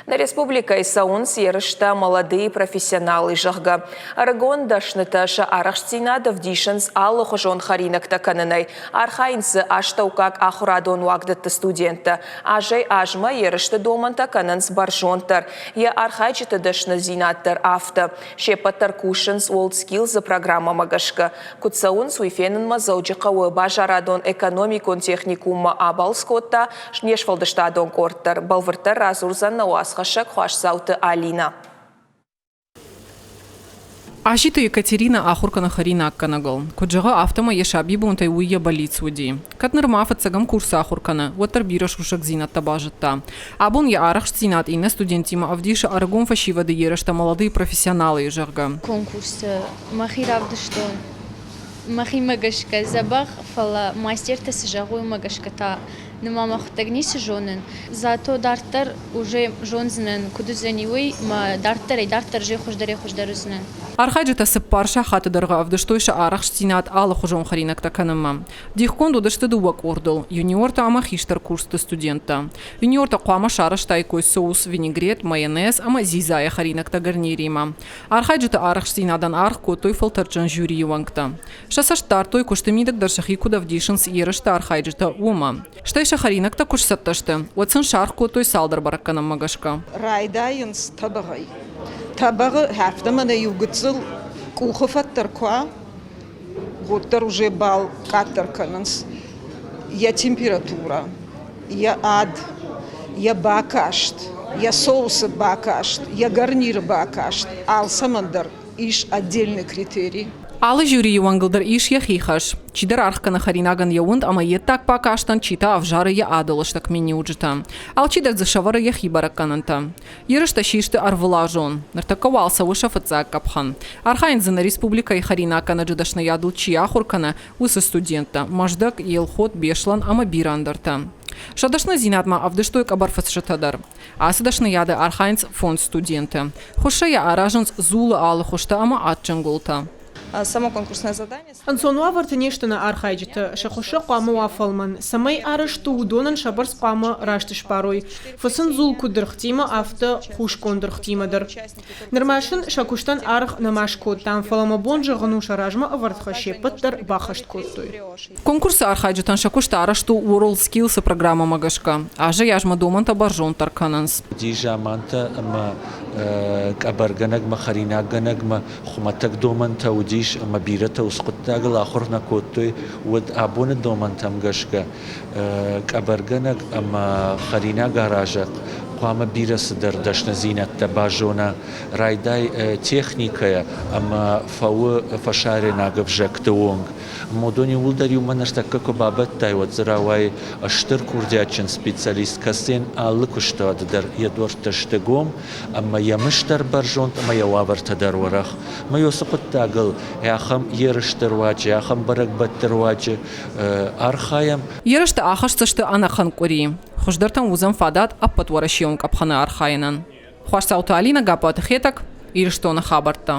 Нӕ республикӕйы цӕуынц ерыстӕ «Молодые профессионалы», зӕгъгӕ. Ӕрыгон дӕснытӕ сӕ арӕхстдзинад ӕвдисынц алыхуызон хӕринӕгтӕ кӕнынӕй. Архайынц дзы астӕуккаг ахуырадон уагдӕтты студенттӕ. Азӕй-азмӕ ерысты домӕнтӕ кӕнынц бӕрзонддӕр. Йӕ архайджыты дӕсныдзинад дӕр афтӕ. Се ппӕт дӕр кусынц WorldSkills-ы программӕмӕ гӕсгӕ. Куыд цӕуынц, уый фенынмӕ Дзӕуджыхъӕуы базарадон-экономикон техникуммӕ абалц кодта не сфӕлдыстадон къорд дӕр. Бӕлвырддӕр радзурдзӕн нӕ уацхӕссӕг Хуасдзауты Алинӕ. Аситы Екатеринӕ ахуыр кӕны хӕринаггӕнӕгыл. Куыд зӕгъы, афтӕмӕй йӕ сабибонтӕй уый йӕ бӕллиц уыди. Кӕд нырма фыццӕгӕм курсы ахуыр кӕны, уӕддӕр бирӕ сусӕгдзинӕдтӕ базыдта. Абон йӕ арӕхстдзинад иннӕ студенттимӕ ӕвдисы ӕрыгон фӕсивӕды ерыстӕ «Молодые профессионалы», зӕгъгӕ. Конкурсы мӕхи равдыстон мӕхимӕ гӕсгӕ дзӕбӕх, фӕлӕ мастертӕ цы зӕгъой, уымӕ гӕсгӕ та нырма мӕхуыдтӕг ницы зонын. Зато дарддӕр уже зондзынӕн, куыд уыдзӕни, уый мӕ дарддӕрӕй дарддӕр уже хуыздӕрӕй хуыздӕр уыдзынӕн. Архайджытӕ цыппар сахаты дӕргъы ӕвдыстой сӕ арӕхстдзинад алыхуызон хӕринӕгтӕ кӕнынмӕ. Дихгонд уыдысты дыууӕ къордыл – юниортӕ ӕмӕ хистӕр курсты студенттӕ. Юниортӕ хъуамӕ сарӕзтаиккой соус, винегрет, майонез ӕмӕ дзидзайӕ хӕринӕгтӕ гарниримӕ. Архайджыты арӕхстдзинадӕн аргъ кодтой фӕлтӕрдджын жюрийы уӕнгтӕ. Сӕ цӕст дардтой, куысты мидӕг дӕр сӕхи куыд ӕвдисынц ерысты архайджытӕ, уымӕ. Стӕй сӕ хӕринӕгтӕ куы сцӕттӕ сты, уӕд сын саргъ кодтой цалдӕр бӕрӕггӕнӕнмӕ гӕсгӕ. Райдайынц тӕбӕгъӕй. Тӕбӕгъы афтӕ мӕнӕ иу гыццыл къухы фӕд дӕр куы уа, уӕддӕр уже бал къаддӕр кӕнынц йӕ температурӕ, йӕ ад, йӕ бакаст, йӕ соусы бакаст, йӕ гарниры бакаст алцӕмӕн дӕр ис отдельный критерий. Алы жюрийы уӕнгыл дӕр ис йӕхи хӕс. Чидӕр аргъ кӕны хӕринагӕн йӕ уынд ӕмӕ йе ддаг бакастӕн, чи та ӕвзары йӕ ады лыстӕг миниуджытӕ. Алчидӕр дзы сӕвӕры йӕхи бӕрӕггӕнӕнтӕ. Ерыстӕ систы ӕрвылазон. Ныртӕккӕ уал цӕуы сӕ фыццаг къӕпхӕн. Архайынц дзы нӕ республикӕйы хӕринаггӕнӕджы дӕсныйадыл чи ахуыр кӕны, уыцы студенттӕ Мӕздӕг, Елхот, Беслӕн ӕмӕ бирӕ ӕндӕртӕ. Сӕ дӕсныдзинадмӕ ӕвдыстой къӕбӕрфыцджытӕ дӕр. Ацы дӕсныйады архайынц фондз студенты. Хуыссӕйӕ аразынц дзулы алы хуызтӕ ӕмӕ адджын гуылтӕ. Само конкурсное задание. Ӕнцон уавӕрты не сты нӕ архайджытӕ, сӕ хуыссӕг хъуамӕ уа фӕлмӕн, цӕмӕй арӕзт у, уыдонӕн сӕ бӕрц хъуамӕ раст сбарой. Фыцын дзул куыд дыргътимӕ, афтӕ хусгонд дыргътимӕ дӕр. Нырма сын сӕ куыстӕн аргъ нӕма скодтам, фӕлӕ мӕ бон зӕгъын у, сӕ размӕ ӕвӕрд хӕс се ппӕт дӕр баххӕст кодтой. Конкурсы архайджытӕн сӕ куыст арӕзт у WorldSkills-ы программӕмӕ гӕсгӕ. Азӕй-азмӕ домӕнтӕ бӕрзонддӕр кӕнынц. Уыди замантӕ ӕмӕ къӕбӕргӕнӕгмӕ, хӕринаггӕнӕгмӕ хуымӕтӕг домӕнтӕ уыдис ӕмӕ бирӕтӕ уыцы хъуыддагыл ахуыр нӕ кодтой, уӕд абоны домӕнтӕм гӕсгӕ къӕбӕргӕнӕг ӕмӕ хӕринагаразӕг хъуамӕ бирӕ цыдӕр дӕсныдзинӕдтӕ базона, райдай техникӕйӕ ӕмӕ фӕуы фӕсарӕйнаг ӕвзӕгты онг. Уыдон иууылдӕр иумӕ ныртӕккӕ куы бабӕттай, уӕд дзы рауайы стыр курдиатджын специалист, кӕцыйӕн алы куыстуаты дӕр йӕ дуӕрттӕ сты гом ӕмӕ йӕ мызд дӕр бӕрзонд ӕмӕ йӕ уавӕртӕ дӕр уӕрӕх. Ӕмӕ уыцы хъуыддагыл ахӕм ерысты руаджы, ахӕм бӕрӕгбӕтты руаджы архайӕм. Ерыстӕ ахӕсдзысты ӕнӕхъӕн къуыри. Хуыздӕртӕн уыдзӕн фадат ӕппӕтуӕрӕсейон къӕпхӕны архайынӕн. Хуасдзауты Алинӕ, Гаппаты Хетӕг, Ирыстоны хабӕрттӕ.